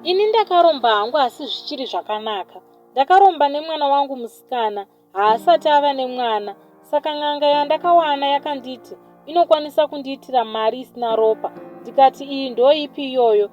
Ini ndakaromba hangu asi zvichiri zvakanaka. Ndakaromba nemwana wangu musikana, haasati ava nemwana. Saka n'anga yandakawana yakanditi inokwanisa kundiitira mari isina ropa. Ndikati iyi ndoipi iyoyo?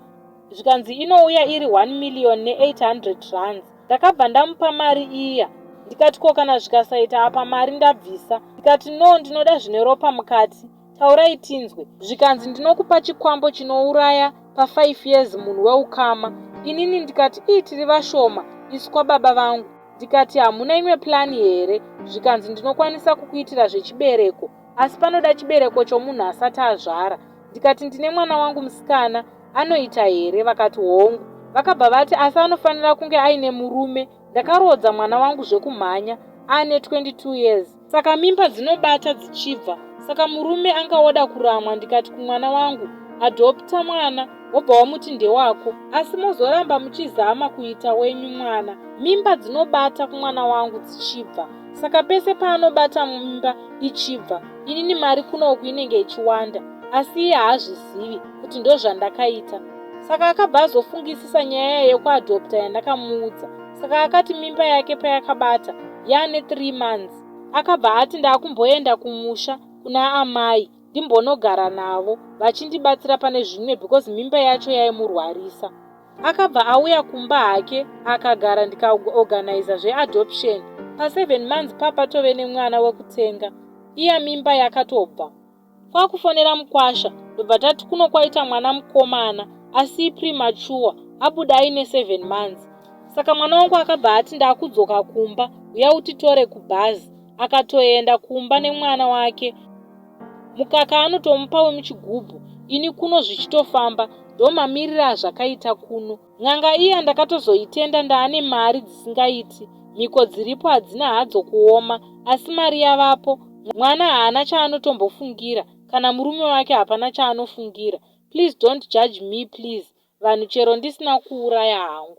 Zvikanzi inouya iri 1 million ne800 rands. Ndakabva ndamupa mari iya. Ndikati ko kana zvikasaita apa mari ndabvisa. Ndikati no ndinoda zvine ropa mukati. Taurai tinzwe. Zvikanzi ndinokupa chikwambo chinouraya pa5 years munhu weukama. Inini ndikati ii tiri vashoma isu kwababa vangu. Ndikati hamuna imwe plani here? Zvikanzi ndinokwanisa kukuitira zvechibereko asi panoda chibereko chomunhu asati azvara. Ndikati ndine mwana wangu musikana anoita here? Vakati hongu. Vakabva vati asi anofanira kunge aine murume. Ndakaroodza mwana wangu zvekumhanya ane 22 years. Saka mimba dzinobata dzichibva. Saka murume anga oda kuramwa ndikati kumwana wangu adopta mwana wobva wamuti ndewako asi mozoramba muchizama kuita wenyu mwana. Mimba dzinobata kumwana wangu dzichibva. Saka pese paanobata mimba ichibva inini mari kunoku inenge ichiwanda asi iye haazvizivi kuti ndozvandakaita. Saka akabva azofungisisa nyaya yekuadopta yandakamuudza. Saka akati mimba yake payakabata yaane 3 months. Akabva ati ndakumboenda kumusha kuna amai ndimbonogara navo vachindibatsira pane zvimwe because mimba yacho yaimurwarisa. Akabva auya kumba hake akagara ndikaorganiza zveadoption. Pa7 months papatove nemwana wekutenga. Iya mimba yakatobva. Kwakufonera mukwasha ndobva tati kuno kwaita mwana mukomana asi premature abuda aine 7 months. Saka mwana wangu akabva ati ndakudzoka kumba uya utitore kubhazi. Akatoenda kumba nemwana wake. Mukaka anotomupa wemuchigubhu ini kuno zvichitofamba ndomamirira azvakaita kuno. N'anga iya ndakatozoitenda ndaane mari dzisingaiti. Mhiko dziripo hadzina hadzo kuoma asi mari yavapo. Mwana haana chaanotombofungira kana murume wake hapana chaanofungira. Please don't judge me please vanhu chero ndisina kuuraya hangu.